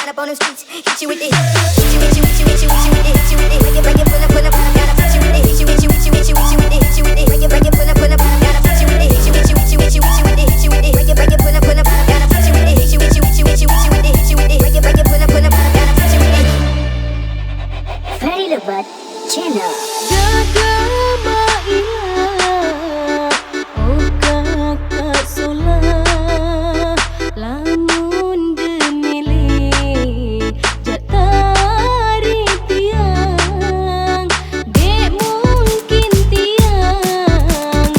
Up on them streets. Hit you with the hit you, hit you, hit you, hit you, hit you with the hit you with the break it, break it, pull up, pull up, pull up, down. Hit you with the hit you, hit you, hit you, hit you, hit you with the hit you with the break it, break it, pull up, pull up, pull up, down. Hit you with the hit you, hit you, hit you, hit you, hit you with the hit you with the break it, break it, pull up, pull up, pull up, down. Hit you with the hit you, hit you, hit you, hit you, hit you with the hit you with the break it, break it, pull up, pull up, pull up, down. Hit you with the Ferry Lebat Channel. Jaga mailah, oh kakak solah, lamun demilih jatari tiang dek mungkin tiang.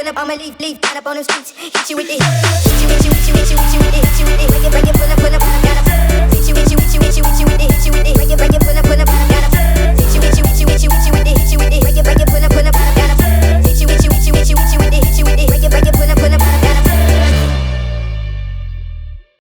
Pull up, I'ma leave, leave, out up on the streets. Hit you with it, hit you, hit you, hit you, hit you, hit you with it, hit you with it. Break it, break it, pull up, pull up.